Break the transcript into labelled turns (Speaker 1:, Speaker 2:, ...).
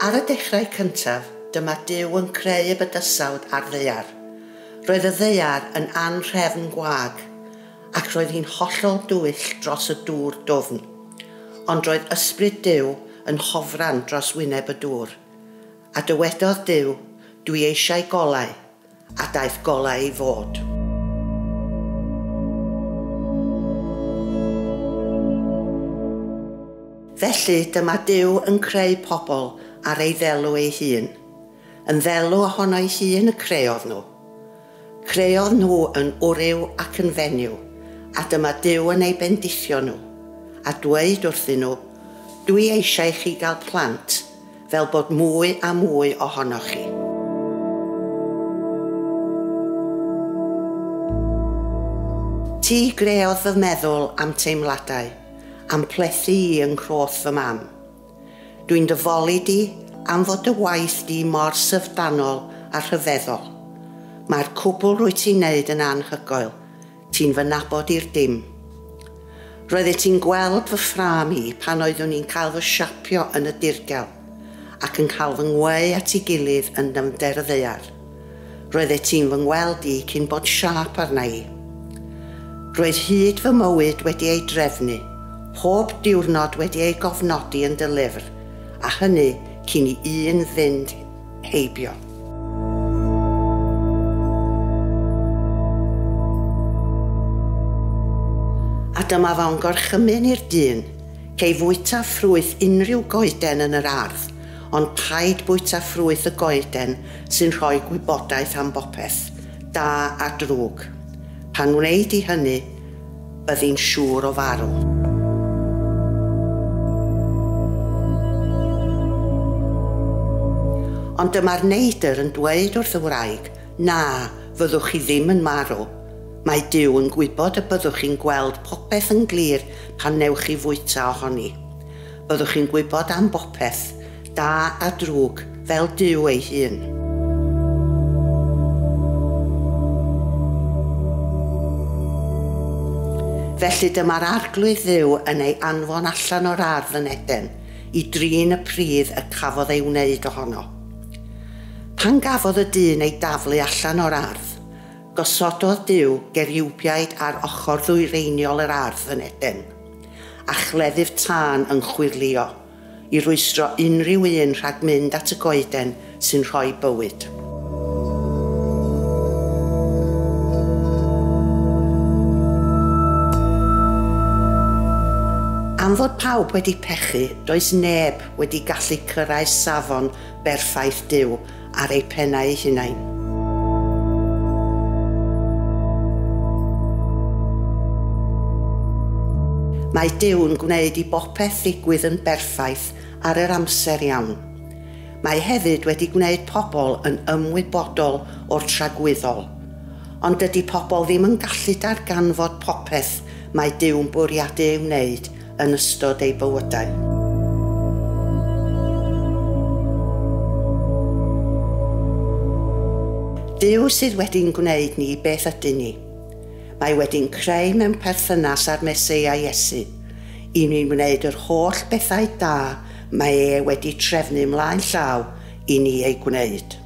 Speaker 1: Ar y dechrau cyntaf, dyma Duw yn creu y bydysawd a'r ddaear. Roedd y ddaear yn anhrefn gwag, ac roedd hi'n hollol dywyll dros y dŵr dwfn. Ond roedd ysbryd Duw yn hofran dros wyneb y dŵr. A dywedodd Duw, "Dwi eisiau golau," a daeth golau i fod. Felly dyma Duw yn creu pobl ar ei ddelw ei hun. Yn ddelw ohono ei hun y creodd nhw. Creodd nhw yn wryw ac yn fenyw, a dyma Duw yn eu bendithio nhw, a dweud wrthyn nhw, "Dwi eisiau chi gael plant, fel bod mwy a mwy ohonoch chi." Ti greodd fy meddwl a'm teimladau, a'm plethu i yng nghroth fy mam. Dwi'n dy foli di am fod dy waith di mor syfrdanol a rhyfeddol. Mae'r cwbl rwyt ti'n neud yn anhygoel, ti'n fy nabod i'r dim. Roeddet ti'n gweld fy ffrâm i pan oeddwn i'n cael fy siapio yn y dirgel, ac yn cael fy ngweu at ei gilydd yn nyfnder y ddaear. Roeddet ti'n fy ngweld i cyn bod siâp arna i. Roedd hyd fy mywyd wedi ei drefnu, pob diwrnod wedi ei gofnodi yn dy lyfr, a hynny cyn i un fynd heibio. A dyma fo'n gorchymyn i'r dyn, "Cei fwyta ffrwyth unrhyw goeden yn yr ardd, ond paid bwyta ffrwyth y goeden sy'n rhoi gwybodaeth am bopeth, da a drwg. Pan wnei di hynny, byddi'n siŵr o farw." Ond dyma'r neidr yn dweud wrth y wraig, "Na, fyddwch chi ddim yn marw. Mae Duw yn gwybod y byddwch chi'n gweld popeth yn glir pan newch chi fwyta ohoni. Byddwch chi'n gwybod am bopeth, da a drwg, fel Duw ei hun." Felly dyma'r Arglwydd Dduw yn ei anfon allan o'r ardd yn Eden i drin y pridd y cafodd ei wneud ohono. Pan gafodd y dyn ei daflu allan o'r ardd, gosododd Duw geriwbiaid ar ochr ddwyreiniol yr ardd yn Eden, a chleddyf tân yn chwyrlïo, i rwystro unrhyw un rhag mynd at y goeden sy'n rhoi bywyd. Am fod pawb wedi pechu, does neb wedi gallu cyrraedd safon berffaith Duw ar eu pennau eu hunain. Mae Duw'n gwneud i bopeth ddigwydd yn berffaith ar yr amser iawn. Mae hefyd wedi gwneud pobl yn ymwybodol o'r tragwyddol. Ond dydy pobl ddim yn gallu darganfod popeth mae Duw'n bwriadu ei wneud yn ystod eu bywydau. Duw sydd wedi'n gwneud ni beth ydyn ni. Mae wedi'n creu mewn perthynas â'r Meseia Iesu, i ni wneud yr holl bethau da mae e wedi trefnu mlaen llaw i ni eu gwneud.